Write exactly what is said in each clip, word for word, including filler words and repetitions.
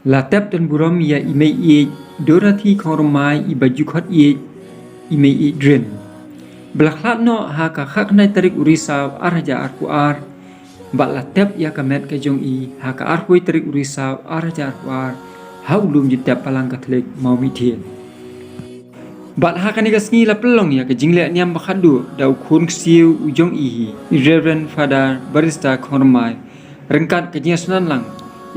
La tep don burom ïa i mei ïeit Dorothy Khongrymai iba ju khot ïeit i mei ïeit Drin, ba la khlad noh ha ka khatkhyndai tarik u Risaw arhajar arphew ar, bad la tep ïa ka met ka jong i ha ka arphew tarik u Risaw arhajar arphew ar ha u lum jingtep Balang Katholik Mawmynthiat. Bad ha kane ka sngi la pynlong ïa ka jingleh niam ba khatduh da u khun ksiew u jong i hi, i Reverend Father Barrister Khongrymai, ryngkat ka jingïasyndon lang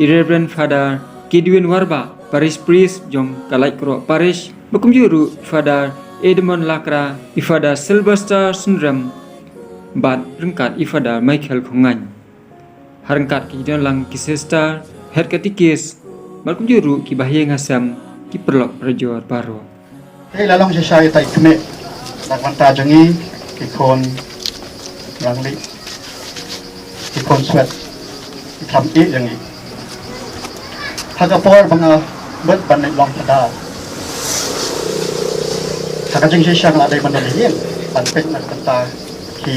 i Reverend Father Kedwin Warbah, Parish Priest jong ka Laitkroh Parish, bad kumjuh ruh i Father Edmund Lakra, i Father Sylvester Synrem, bad ryngkat i Father Michael Khongaiñ. Ha ryngkat ki don lang ki sister, head katikis, bad kumjuh ruh ki bahaïing hasem, ki paralok parajor baroh. Te la long shisha ïa tai kmie, na ka bynta jong ngi ki khun Rangli, ki khun Swet, ki kham ïeit jong ngi. Ha ka por ba nga bud ban leit long Phadar, ha ka jingshisha nga la dei ban don ha ïing ban peit na ka bynta ki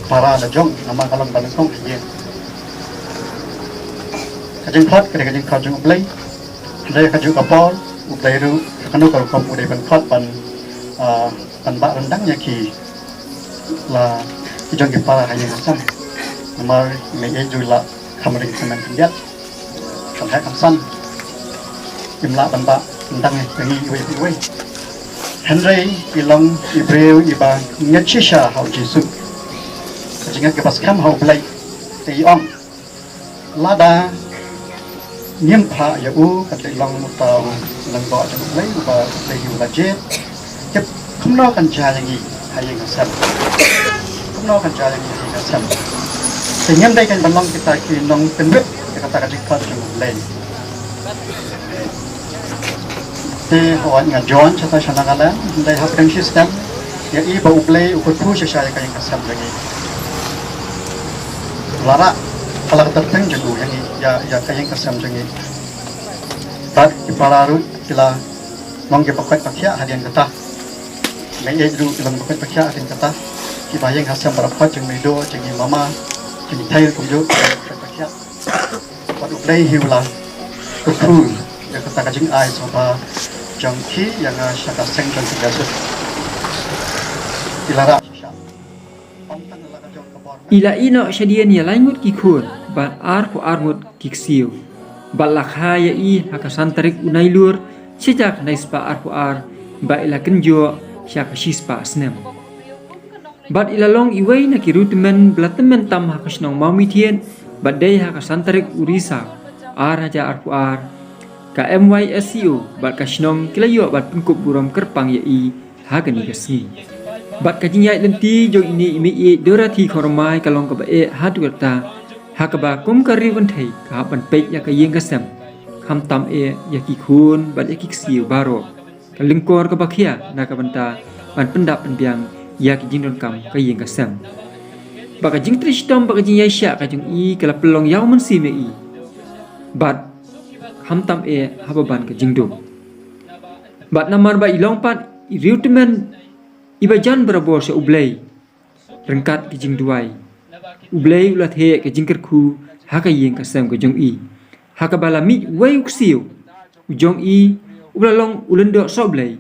para la jong, namar ka long ba nyngkong ha ïing. Ka jingkhot ka dei ka jingkhot jong U Blei. Hynrei kajuh ka por U Blei ruh ha kano ka rukom u dei ban khot ban, ah, ban bah ryndang ïa ki, la ki jong ki para ha ïing ha sem. Namar i mei ïeit ruh la kham ring kmen khyndiat, kham heh kham san, im lah ban bah ryndang ïa ngi iwei pa iwei. Hynrei i long i briew iba ngeit shisha ha U Jisu. Ka jingngeit kaba skhem ha U Blei, te i ong, lada ngim phah ïa u, ka dei long uta u nongbuh jong U Blei, uba U Blei hi u la jied. Tip kumno kan jia ïa ngi ha ïing ha sem. Kumno kan jia ïa ngi ha ïing ha sem. Te ngim dei kan ban long kita ki nongpynwit ïa kata ka jingkhot jong U Blei. Te hooid nga join shata sha Nagaland, hynrei hapdeng shi snem ïa i ba U Blei u kyrkhu shisha ïa ka ïing ka sem jong ngi. La rah ha la ka kyrteng jong u ïa ngi, ïa, ïa ka ïing ka sem jong ngi. Bad ki para ruh ki la long kiba koit ba khiah hadien kata. Mei ïeit ruh ki long ba koit ba khiah hadien kata. Ki bahaïing hasem baroh jong i mei doh, jong i mama, jong i thei kumjuh, koit ba khiah. Bad U Blei hi u la kyrkhu ïa kata ka jingai sngewbha jong ki ïa nga sha ka seng jong ki Jisu. Ki la rah shisha. Ym tang la ka jong ka bor. I la ïeh noh shadien ïa lai ngut ki khun bad arphew ar ngut ki ksiew. Bad la kha ïa i ha ka san tarik u Nailur shi hajar khyndai spah arphew ar, bad i la kynjoh sha ka shi spah snem. Bad i la long iwei na ki riewtymmen ba la tymmen tam ha ka shnong Mawmynthiat, bad dei ha ka san tarik u Risaw ar hajar arphew ar, ka M Y S C O bad ka shnong ki la ïoh ban pynkup burom kyrpang ïa i ha kane ka sngi. Bad ka jingïaid lynti jong ine i mei ïeit Dorothy Khongrymai ka long kaba eh haduh katta, ha kaba kum ka riewkynthei ka hap ban peit ïa ka ïing ka sem, khamtam eh ïa ki khun bad ïa ki ksiew baroh. Ka lyngkor kaba khia na ka bynta ban pyndap pynbiang ïa ki jingdonkam ka ïing ka sem. Bad ka jingtrei shitom bad ka jingïaishah ka jong i ka la pynlong ïaw mynsiem ïa i. Bad khamtam eh haba ban ka jingduk. Bad namar ba i long pat i riewtymmen iba jan barabor sha U Blei ryngkat ki jingduwai, U Blei u la theh ka jingkyrkhu ha ka ïing ka sem ka jong i, ha kaba la mih uwei u ksiew u jong i, uba la long u lyngdoh sohblei,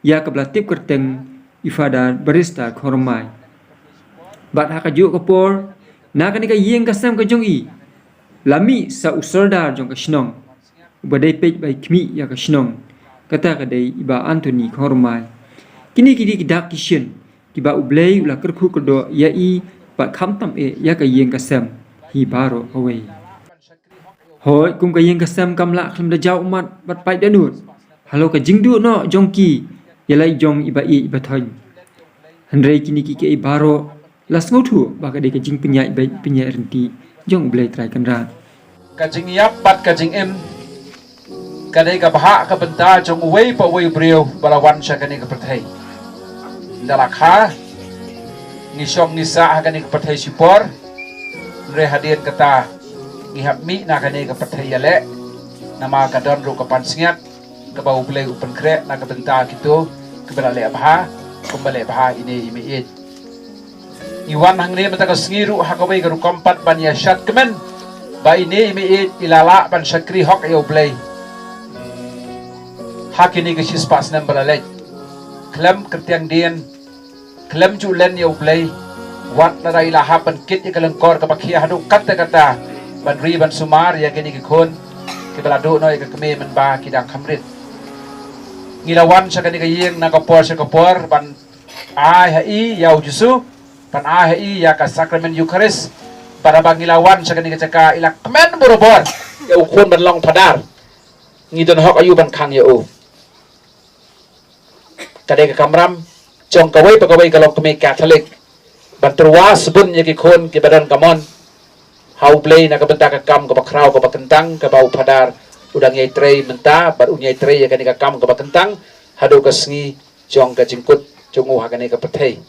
ïa kaba la tip kyrteng i Father Barrister Khongrymai. Bad ha kajuh ka por, na kane ka ïing ka sem ka jong i, la mih sa u sordar jong ka shnong, uba dei peit ba i khmih ïa ka shnong, kata ka dei i Bah Anthony Khongrymai. Kine ki dei ki dak ki shin kiba U Blei u la kyrkhu kyrdoh ïa i, bad khamtam eh ïa ka ïing ka sem hi baroh kawei. Hooid, kum ka ïing ka sem kam lah khlem da jaw ummat bad paid dohnud halor ka jingduh noh jong ki ïa la i jong iba ïeit iba thoiñ. Hynrei kine kiei kiei baroh la sngewthuh ba ka dei ka jingpynïaid beit pynïaid ryntih jong U Blei Trai Kynrad. Ka jingïap bad ka jingim ka dei ka bhah ka bynta jong uwei pa uwei u briew ba la wan sha kane ka pyrthei. Ynda la kha, ngi shong ngi sah ha kane ka pyrthei shipor, hynrei hadien kata ngi hap mih na kane ka pyrthei ïaleh, namar ka don ruh ka pansngiat kaba U Blei u pynkhreh na ka bynta kito kiba la leh bha kumba leh bha ine i mei ïeit. I wan hangne mynta ka sngi ruh ha kawei ka rukom pat ban ïa shad kmen ba ine i mei ïeit i la lah ban shakri hok ïa U Blei. Ha kine ki shispah snem ba la leit, khlem kyrtiang dien, khlem ju len ïa U Blei, wat lada i la hap ban kit ïa ka lyngkor kaba khia haduh katta katta, ban ri ban sumar ïa kine ki khun kiba la duh noh ïa ka kmie mynba ki dang kham rit. Ngi la wan sha kane ka ïing na ka por sha ka por ban ai ha i ïa U Jisu, ban ai ha i ïa ka sakramen Eukharist. Bad haba ngi la wan sha kane ka jaka, i la kmen borabor ïa u khun ban long phadar. Ngi don hok aïu ban khang ïa u? Ka dei ka kamram jong kawei pa kawei ka longkmie Katholik ban tyrwa sbun ïa ki khun kiba don ka mon ha U Blei na ka bynta ka kam kaba khraw kaba kyntang kaba u phadar u dang ïai trei mynta, bad un ïai trei ïa kane ka kam kaba kyntang haduh ka sngi jong ka jingkut jong u ha kane ka pyrthei.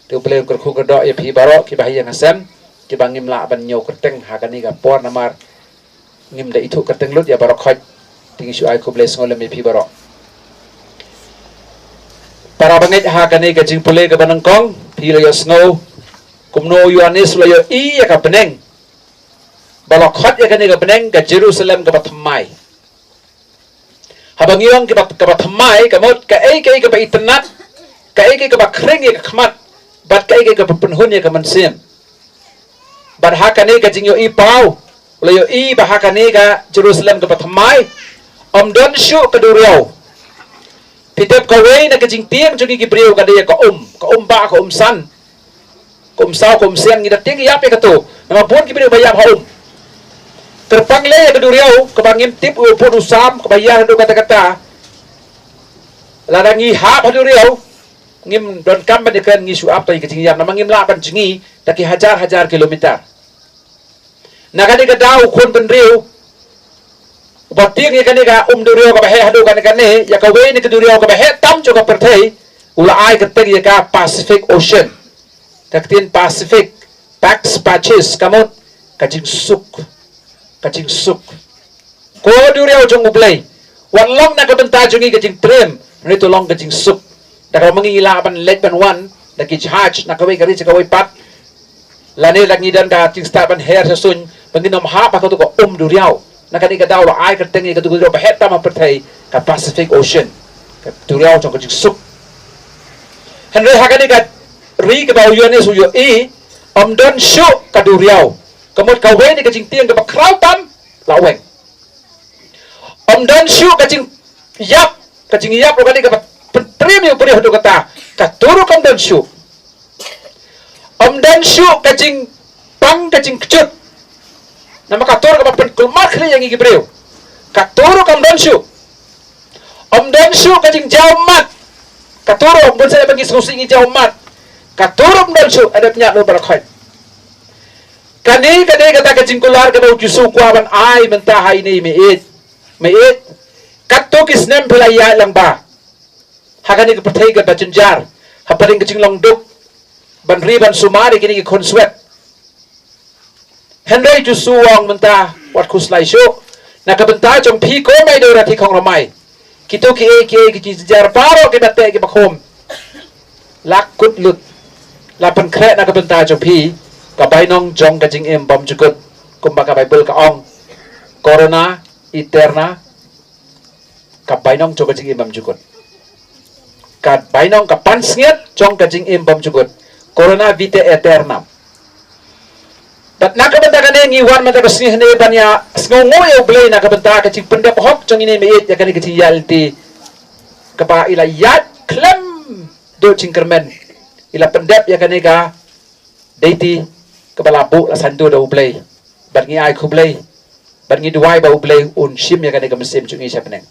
Te U Blei un kyrkhu kyrdoh ïa phi baroh kiba ha ïing ha sem, kiba ngim lah ban ñiew kyrteng ha kane ka por namar ngim da ithuh kyrteng lut ïa baroh khoit. Te ngi shu ai khublei sngewlem ïa phi baroh. Para bangeit, ha kane ka jingpule kaba nyngkong, phi la ïohsngew kumno u Ïoannis u la ïohi ïa ka bneng ba la khot ïa kane ka bneng ka Jerusalem kaba thymmai. Haba ngi ong kaba, kaba thymmai, ka mut kaei kaei kaba itynnad, kaei kaei kaba khring ïa ka khmat, bad kaei kaei kaba pynhun ïa ka mynsiem. Bad ha kane ka jingïohi paw, u la ïohi ba ha kane ka Jerusalem kaba thymmai, ym don shuh ka duriaw. Phi tip, kawei na ka jingtieng jong ngi ki briew ka dei ïa ka um, ka um bah, ka um san, ka um saw, ka um sian, ngi da tieng ïap ïa kato. Namar bun ki briew ba ïap ha um. Kyrpang lei ïa ka duriaw kaba ngim tip u bun u sam kaba ïar haduh katta katta. Lada ngi hap ha duriaw, ngim donkam ban ïakren, ngi shu ap tang ïa ka jingïap namar ngim lah ban jngi da ki hajar hajar kilometer. Na kane ka daw u khun bynriew uba tieng ïa kane ka um duriaw kaba heh haduh kane kane, ïa kawei na ka duriaw kaba heh tam jong ka pyrthei, u la ai kyrteng ïa ka Pacific Ocean. Ka ktien Pacific, Pax Pacis, ka mut ka jingsuk. Ka jingsuk. Ko duriaw jong U Blei, wat long na ka bynta jong ngi ka jingtriem, hynrei to long ka jingsuk. Da kaba ma ngi lah ban leit ban wan da ki jahaj na kawei ka ri sha kawei pat, lane da ngi don ka jingstad ban her sha suiñ, ba ngin ym hap ha kato ka um duriaw. Na kane ka daw la ai kyrteng ïa kato ka duriaw ba heh tam ha pyrthei ka Pacific Ocean, ka duriaw jong ka jingsuk. Hynrei ha kane ka ri kaba u Ïoannis u ïohi, ym don shuh ka duriaw. Ka mut kawei na ka jingtieng kaba khraw tam la weng. Ym don shuh ka jingïap, ka jingïap ruh ka dei kaba pyntriem ïa u briew haduh katta. Kato ruh kam don shuh. Ym don shuh ka jingpang ka jingkjut. Namar kato ruh kaba pynkulmar khlieh ïa ngi ki briew. Kato ruh kam don shuh. Ym don shuh ka jingjaw mat. Kato ruh bun sa ba ngi sngewsih ngi jaw mat. Kato ruh ym don shuh, ynda pynïaid lut baroh khoit. Kane ka dei kata ka jingkular kaba u Jisu u kwah ban ai mynta ha ine i meieit. Meieit, katto ki snem phi la ïaid lang bha ha kane ka pyrthei kaba jynjar, hapdeng ka jinglong duk, ban ri ban sumar ïa kine ki khun swet. Hynrei u Jisu u ong mynta, wat khuslai shuh, na ka bynta jong phi ko Mei Dewrati Khongramai, kito kiei kiei ki jingjynjar baroh kiba teh kiba khum, la kut lut, la pynkhreh na ka bynta jong phi ka bainong jong ka jingim bymjukut, kumba ka Baibl ka ong, Corona eterna, ka bainong jong ka jingim bymjukut. Ka bainong, ka pansngiat jong ka jingim bymjukut. Corona vitae aeternam. Bad na ka bynta kane ngi wan mynta ka sngi hangne ban ïa sngewnguh ïa U Blei na ka bynta ka jingpyndep hok jong ine i meieit ïa kane ka jingïaid lynti kaba i la ïaid khlem duh jingkyrmen. I la pyndep ïa kane ka deiti kaba la buh la saiñdur da U Blei. Bad ngi ai khublei, bad ngi duwai ba U Blei un shim ïa kane ka mynsiem jong ngi sha bneng.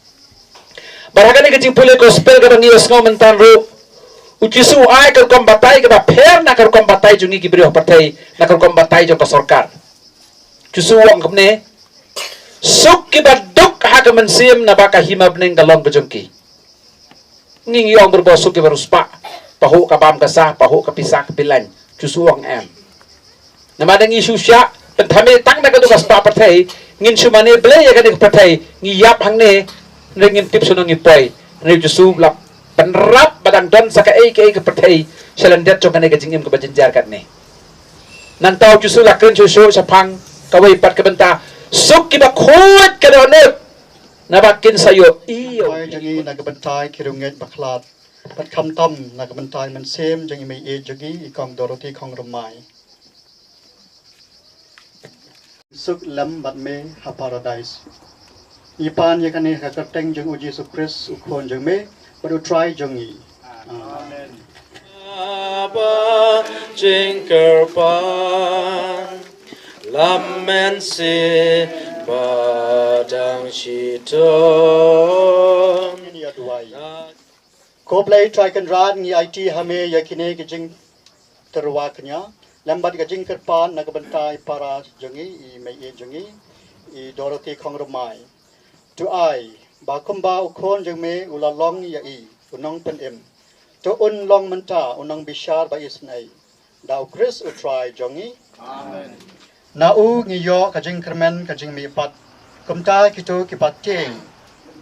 Bad ha kane ka jingpule gospel kaba ngi ïohsngew mynta ruh, u Jisu u ai ka rukom batai kaba pher na ka rukom batai jong ngi ki briew ha pyrthei, na ka rukom batai jong ka sorkar. U Jisu u ong kumne, suk kiba duk ha ka mynsiem naba ka hima bneng ka long ka jong ki. Ngi ngi ong barabor suk kiba riewspah, pahuh ka bam ka sah, pahuh ka pisa ka pilan. U Jisu u ong em. Namar da ngi shu shah pynthame tang na kato ka spah pyrthei, ngin shu mane blei ïa kane ka pyrthei, ngi ïap hangne, hynrei ngim tip shano ngi poi. Hynrei u Jisu u la pynrap ba dang don sa kaei kaei ka pyrthei sha lyndet jong kane ka jingim kaba jynjar katne. Nangta u Jisu u la kren shuh shuh shaphang kawei pat ka bynta, suk kiba khuid ka dohnud. Naba kin sa ïohi ïa u. Ai jong ngi na ka bynta ki riewngeit bakhlad, bad khamtam na ka bynta i mynsiem jong i mei ïeit jong ngi i Kong Dorothy Khongrymmai. Suk lem bad me ha paradais. Ngi pan ïa kane ha ka kyrteng jong u Jisu Khrist u Khun jong me bad u Trai jong ngi. Amen. Ba jingkyrpad lam men si ba dang shitom. Ngin ïa duwai. Ko Blei Trai Kynrad, ngi aiti ha me ïa kine ki jingtyrwa kñia lem bad ka jingkyrpad na ka bynta i para jong ngi, i mei ïeit jong ngi, i Dorothy Khongrymmai. To ai ba kumba u Khun jong me u la long ïa i u nongpynim, to un long mynta u nongbishar ba isynei da u Khrist u Trai jong ngi. Amen. Na u ngi ïoh ka jingkyrmen ka jingmihpat. Kumta kito kiba tieng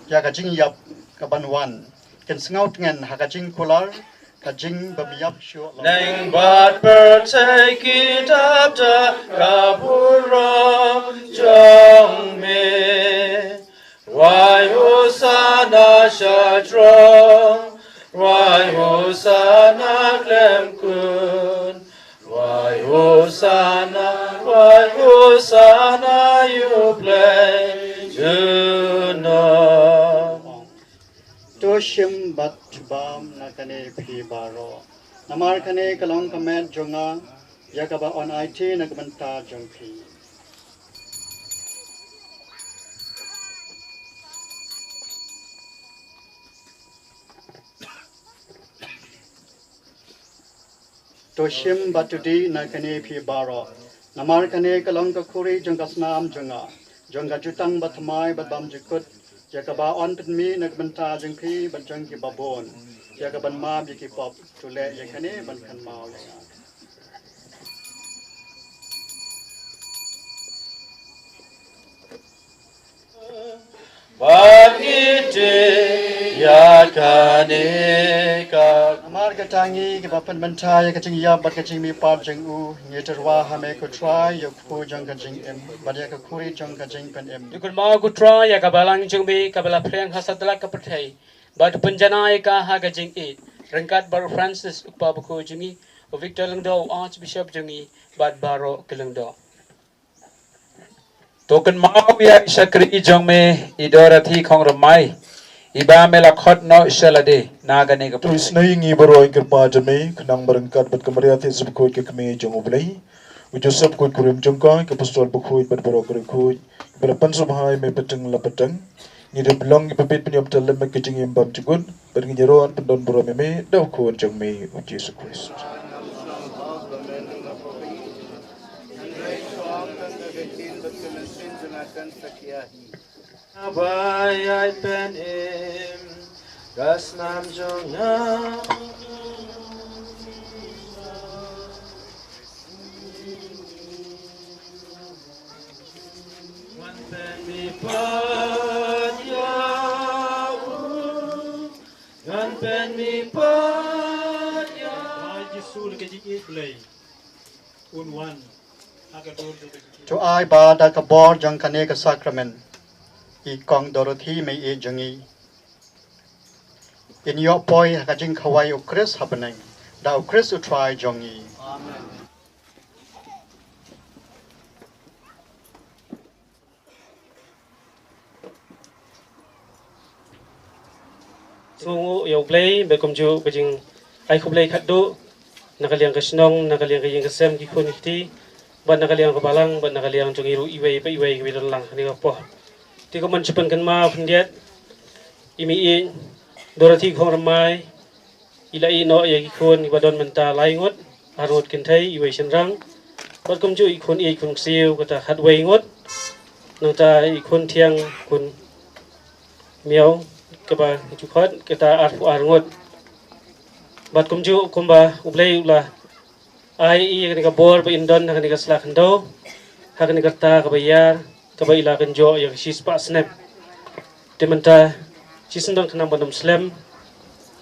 ïa ka jingïap kaban wan kin sngewtngen ha ka jingkular ka jingbymïap shuh. Neng bad pyrthei ki dap da ka burom jong me. Wai Hosanna sha throne, wai Hosanna khlem khun, wai Hosanna, wai Hosanna ïa u Blei junom. To shim bad jubab na kane phi baroh. Namar kane ka long ka met jong nga, ïa kaba yn aiti na ka bynta jong phi. To shim bad to dih na kane phi baroh. Namar kane ka long ka khuri jong ka snam jong nga, jong ka jutang bathymmai bad bymjukut, ïa kaba yn pynmih na ka bynta jong phi bad jong kiba bun, ïa kaban map ïa ki pop. To leh ïa kane ban kynmaw ïa nga. Bad ngi tip ïa kane ka. Namar kata ngi kiba pynbynta ïa ka jingïap bad ka jingmihpat jong u, ngi tyrwa ha me ko Trai ïa u kpu jong ka jingim bad ïa ka khuri jong ka jingpynim. Ngi kynmaw ko Trai ïa ka balang jong me kaba la phriang ha satlak ka pyrthei, bad pynjanai ïa ka ha ka jingïeit ryngkat bad u Francis u kpa bakhuid jong ngi, u Victor Lyngdoh u Archbishop jong ngi, bad baroh ki lyngdoh. To kynmaw ïa i shakri jong me i Dorothy Khongrymmai, iba me la khot noh sha lade na kane ka. To isynei ïa ngi baroh ïa ka kyrpad jong me, khnang ba ryngkat bad ka Maria Theisoh Bakhuid ka Kmie jong U Blei, u Joseph Bakhuid kurim jong ka, ki apostol bakhuid bad baroh ki riewkhuid, ba la pynsngewbha ïa me pateng la pateng, ngi dep long kiba bit ban ïoh pynlem ïa ka jingim bymjukut, bad ngin ïaroh ban pyndonburom ïa me da u Khun jong me u Jisu Khrist. Ba ïai pynim ka snam jong nga. Ngan pynmihpat ïa u, ngan pynmihpat ïa u. Ba Jisu la ka jingïeit Blei un wan ha ka dur jong ka jingïeit. To ai ba da ka bor jong kane ka sakramen, i Kong Dorothy mei ïeit jong ngi, in ïoh poi ha ka jingkhawai u Khrist ha bneng, da u Khrist u Trai jong ngi. Amen. Sngewnguh ïa U Blei, bad kumjuh ka jingai khublei khatduh na ka liang ka shnong, na ka liang ka ïing ka sem, ki khun ki kti, bad na ka liang ka balang, bad na ka liang jong ngi ruh iwei pa iwei kiba don lang ha kane ka por. Te kumban shu pynkynmaw khyndiat, i mei ïeit Dorothy Khongrymmai, i la ïeh noh ïa ki khun kiba don mynta lai ngut, ar ngut kynthei, iwei shynrang. Bad kumjuh i khun ïeit khun ksiew kata khatwei ngut. Nangta i khun thiang khun miaw kaba ju khot kata arphew ar ngut. Bad kumjuh kumba U Blei u la ai ïa kane ka bor ba in don ha kane ka sla khyndew, ha kane ka rta kaba ïar, kaba i la kynjoh ïa ka shispah snem. Te mynta shisien don khnang ban ym slem.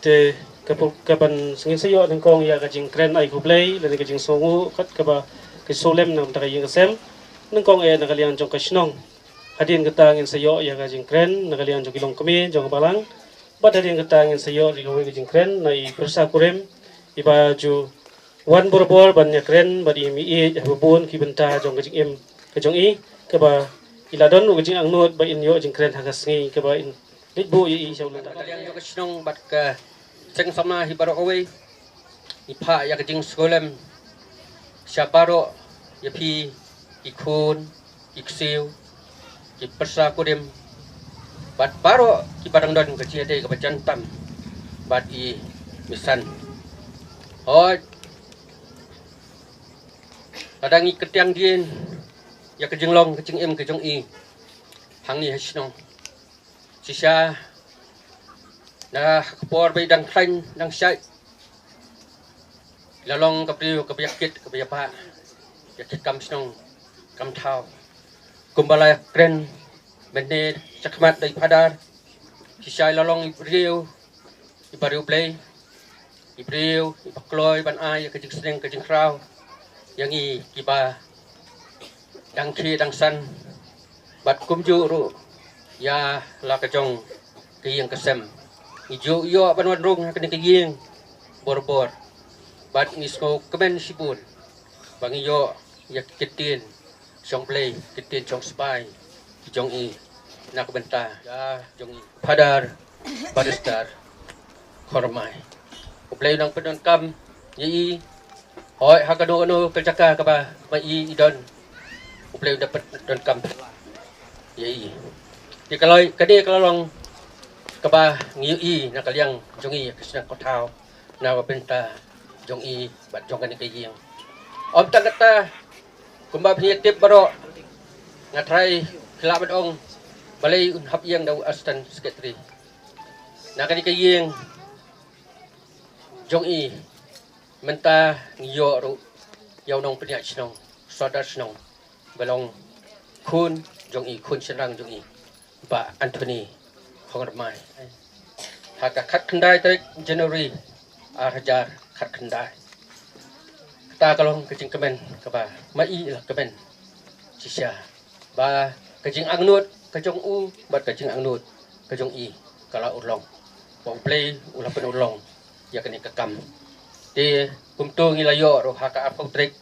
Te ka pu-, kaban ngin sa ïoh nyngkong ïa ka jingkren ai khublei lane ka jingsngewnguh kat kaba ka shu lem na ka bynta ka ïing ka sem, nyngkong eh na ka liang jong ka shnong. Hadien kata ngin sa ïoh ïa ka jingkren na ka liang jong ki longkmie jong ka balang. Bad hadien kata ngin sa ïoh ïa kawei ka jingkren na i pyrsa kurim iba ju wan borbor ban ïakren bad i mei ïeit ha ba bun ki bynta jong ka jingim ka jong i, kaba i la don ruh ka jingangnud ba in ïoh jingkren ha ka sngi kaba in leit buh ïa i sha u lynti. Ka liang jong ka shnong bad ka seng samla hi baroh kawei, ngi phah ïa ka jingsngewlem sha baroh ïa phi ki khun ki ksiew, ki pyrsa kurim bad baroh kiba dang don ka jingïadei kaba jan tam bad i Misan. Hooid, lada ngi kyntiang dien ïa ka jinglong ka jingim ka jong i hangne ha shnong, shisha na ka por ba i dang khlaiñ dang shait, i la long ka briew kaba ïakit kaba ïabah ïa ki kam shnong kam thaw. Kumba la ïakren mynne shakhmat da i Phadar, shisha i la long i briew, i briew Blei, i briew iba kloi ban ai ïa ka jingsneng ka jingkhraw ïa ngi kiba dang khie dang san bad kumjuh ruh ïa la ka jong ka ïing ka sem. Ngi ju ïoh ban wan rung ha kane ka ïing borbor bad ngi sngewkmen shibun ba ngi ïoh ïa ki ktien jong Blei, ki ktien jong spah ki jong i na ka bynta ïa jong i Phadar Barrister Khongrymai. U Blei u nang pyndonkam ïa i, hooid, ha kano kano ka jaka kaba ma i i don, U Blei u nang pyndonkam ïa i. Te ka la, kane ka la long kaba ngi ïohi na ka liang jong i ka shnong ka thaw na ka bynta jong i bad jong kane ka ïing. Ym tang kata, kumba phi tip baroh, nga trai khlak ban ong, balei un hap ïeng da u assistant secretary. Na kane ka ïing jong i mynta ngi ïoh ruh ïa u nongpynïaid shnong, sordar shnong, ba long khun jong i, khun shynrang jong i, Bah Anthony Khongrymai. Ha ka khatkhyndai tarik January ar hajar khatkhyndai. Kata ka long ka jingkmen kaba ma i la kmen shisha ba ka jingangnud ka jong u bad ka jingangnud ka jong i ka la urlong, ba U Blei u la pynurlong ïa kane ka kam. Te kumto ngi la ïoh ruh ha ka arphew tarik,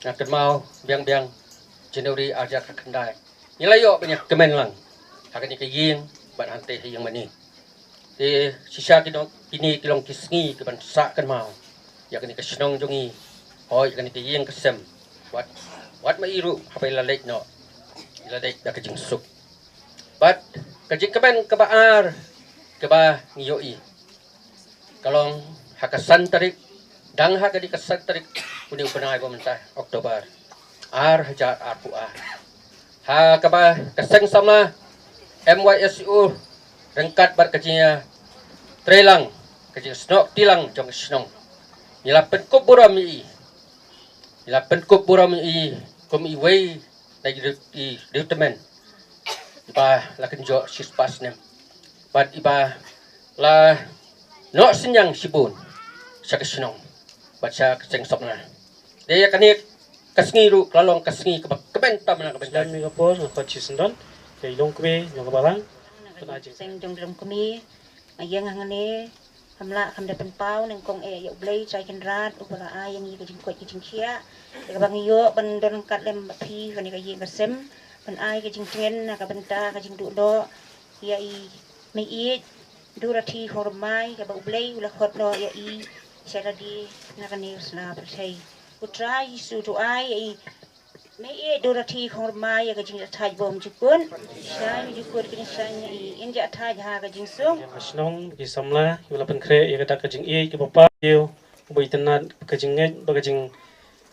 nga kynmaw, biang biang January ar hajar khatkhyndai, ngi la ïoh ban ïa kmen lang ha kane ka ïing bad hangtei ha ïing mane. Te shisha ki nong, kine ki long ki sngi kiban sah kynmaw ïa kane ka shnong jong i, hooid, ïa kane ka ïing ka sem. Wat, wat ma i ruh haba i la leit noh, i la leit da ka jingsuk. Bad ka jingkmen kaba ar kaba ngi ïohi ka long ha ka san tarik, dang ha kane ka san tarik une u bnai ba mynta, October ar hajar arphew ar, ha kaba ka seng samla M Y S U ryngkat bad ka jingïatreilang, ka jingsnoh kti lang jong ka shnong, ngi la pynkup burom ïa i, ngi la pynkup burom ïa i kum iwei na i riewtymmen iba la kynjoh shispah snem bad iba la noh synñiang shibun sha ka shnong bad sha ka seng samla. Te ïa kane ka sngi ruh ka la long ka sngi kaba kmen tam na ka bynta. Sdang ïa ka por nga khot shisyndon ïa i longkmie jong ka balang. Seng jong i longkmie, nga ïeng hangne, kham lah kham da pynpaw, nyngkong eh ïa U Blei Trai Kynrad uba la ai ïa ngi ka jingkoit ka jingkhiah, ïa kaba ngi ïoh ban don ryngkat lem bad phi ha kane ka ïing ka sem ban ai ka jingtngen na ka bynta ka jingduh noh ïa i mei ïeit Dorothy Khongrymai, kaba U Blei u la khot noh ïa i sha lade na kane ka sla pyrthei. U Trai Jisu to ai ïa i mei ïeit Dorothy Khongrymai ïa ka jingïathait bymjukut. Shai jukut kine shai ïa i, in ïathait ha ka jingsuk. Ka shnong, ki samla kiba la pynkhreh ïa ka dak ka jingïeit kaba paw, uba itynnad ka jingngeit bad ka jing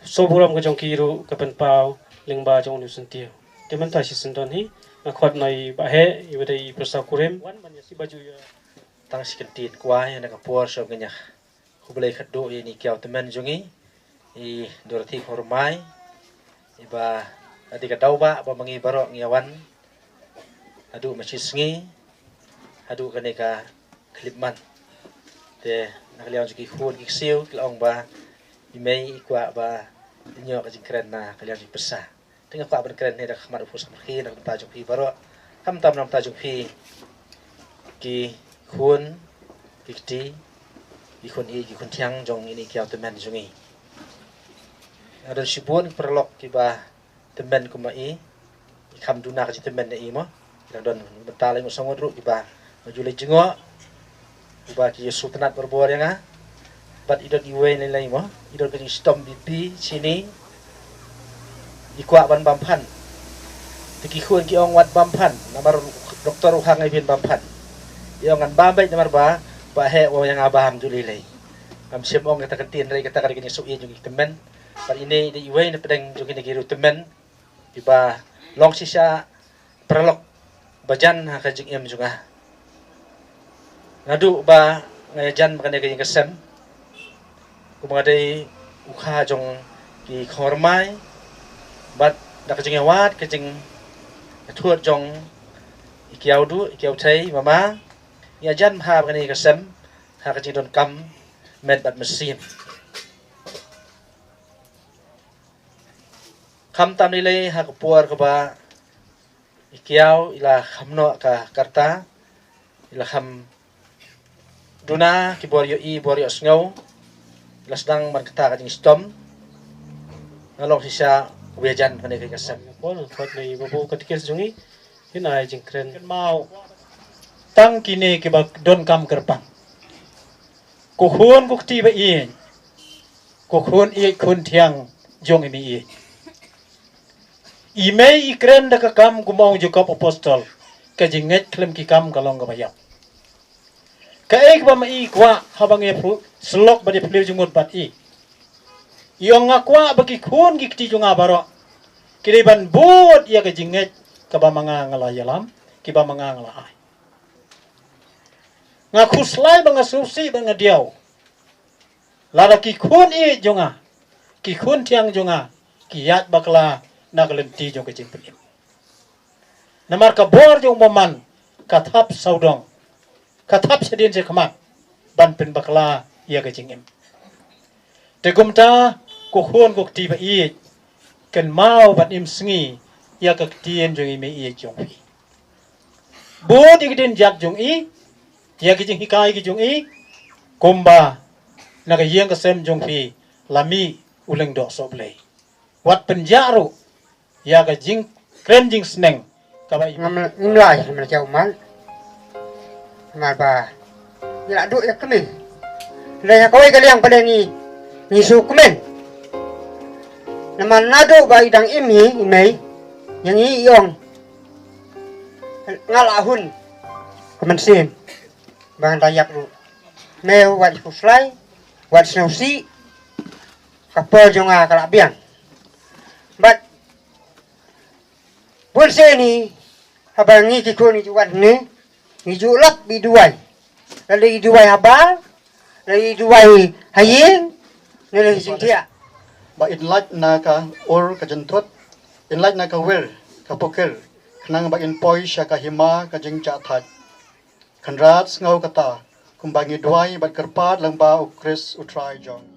sngewburom ka jong ki ruh ka pynpaw lyngba jong une u syntiew. Te mynta shisyndon hi nga khot noh ïa i Bah Heh, iba dei i pyrsa kurim, wan ban ïa, iba ju ïa. Tang shi kyntien kwai, na ka por sha ngin ïa khublei khatduh ïa ine i kiaw tymmen jong ngi, i Dorothy Khongrymai, iba la dei ka daw ba, ba ma ngi baroh ngi ïa wan haduh ma shisngi, haduh kane ka khyllipmat. Te na ka liang jong ki khun ki ksiew ki la ong ba i mei i kwah ba in ïoh ka jingkren na ka liang jong ki pyrsa. Te nga kwah ban kren hi da ka khmat u Phu Samrkhie na ka bynta jong phi baroh. Khamtam na ka bynta jong phi ki khun, ki kti, ki khun ïeit, ki khun thiang jong ine i kiaw tymmen jong ngi. Nga don shibun ki paralok kiba tymmen kum ma i, i kham duna ka jingtymmen ïa i mo. Ki dang don bynta lei mo sangot ruh kiba nga ju leit jngoh, kiba ki ïa sngewtynnat barabor ïa nga. Bad i don iwei lei lei mo, i don ka jingshitom B P shini. I kwah ban bam phan. Te ki khun ki ong wat bam phan, namar doktor u hang ei ban bam phan. I ong ngan bam beit namar ba, ba heh u ong ïa nga bam ju lei lei. Ngam shym ong kata ka ktien, hynrei kata ka dei ka jingsngewsih jong ki tymmen. Bad ine i dei iwei na pdeng jong kine ki riew tymmen kiba long shisha paralok ba jan ha ka jingim jong nga. Naduh ba nga ïajan bad kane ka ïing ka sem, kumba nga dei u kha jong ki khongrymmai, bad da ka jingïawad ka jingïathut jong i kiaw duh i kiaw thei, mama, nga ïajan bha bad kane ka sem ha ka jingdonkam met bad mynsiem. Khamtam lei lei ha ka por kaba i kiaw i la kham noh ka karta, i la kham duna ki bor ïohi bor ïohsngew, i la sdang ban kata ka jingshitom. Nga long shisha u ïajan kane ka ïing ka sem. Pol, kot lei babu katekis jong ngi, kin ai jingkren. Kynmaw tang kine kiba donkam kyrpang. Ko khun ko kti ba ïeit, ko khun ïeit khun thiang jong i mei ïeit. I mei i kren da ka kam kum u ong Jakob Apostol, ka jingngeit khlem ki kam ka long kaba ïap. Kaei kaba ma i kwah haba ngi phu-, syllok bad ïa phylliew jingmut bad i. I ong nga kwah ba ki khun ki kti jong nga baroh ki dei ban bud ïa ka jingngeit kaba ma nga nga la ïalam, kiba ma nga nga la ai. Nga khuslai ba nga sngewsih ba nga diaw. Lada ki khun ïeit jong nga, ki khun thiang jong nga, ki ïaid bakla na ka lynti jong ka jingpynim. Namar ka bor jong u bymman ka thap sawdong, ka thap shadien shakhmat ban pynbakla ïa ka jingim. Te kumta ko khun ko kti ba ïeit, kynmaw ban im sngi ïa ka ktien jong i mei ïeit jong phi. Bud ïa ki dienjat jong i, ïa ki jinghikai ki jong i, kumba na ka ïing ka sem jong phi la mih u lyngdoh sohblei. Wat pynjah ruh ïa ka jingkren jingsneng kaba i. Ngam, ngim lah, ngim lah jaw mal. Namar ba ngi la duh ïa kmie. Lei ha kawei ka liang pat ngi, ngi shu kmen. Namar naduh ba i dang im hi i mei, ïa ngi i ong nga la hun ka mynsiem ba ngan da ïap ruh. Me wat khuslai, wat sngewsih, ka por jong nga ka la biang. Bad bun sien hi, haba ngi ki khun ngi ju wan hangne, ngi ju lap i duwai. Lada i duwai ha bar, lada i duwai ha ïing, ne lada i jingthiah. Ba in lait na ka ur ka jynthut, in lait na ka wir ka pukir, khnang ba in poi sha ka hima ka jingjahthait. Kynrad sngew kata, kumba ngi duwai bad kyrpad lyngba u Khrist u Trai jong.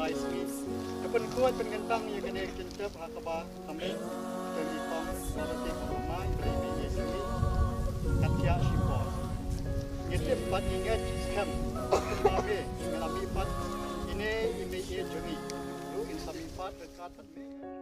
Ai sngi. Ka pynkhuid pynkyntang ïa kane ka jingtep ha kaba tang me. Ka ngi tong ba ka tip ba ma i brei me ïa jong ngi. Kat ïa shi por. Ngi tip bad ngi ngeit skhem. Ba me ngi la mih pat. Ine i me ïa jong ngi. Ruh in sa mih pat ryngkat bad me.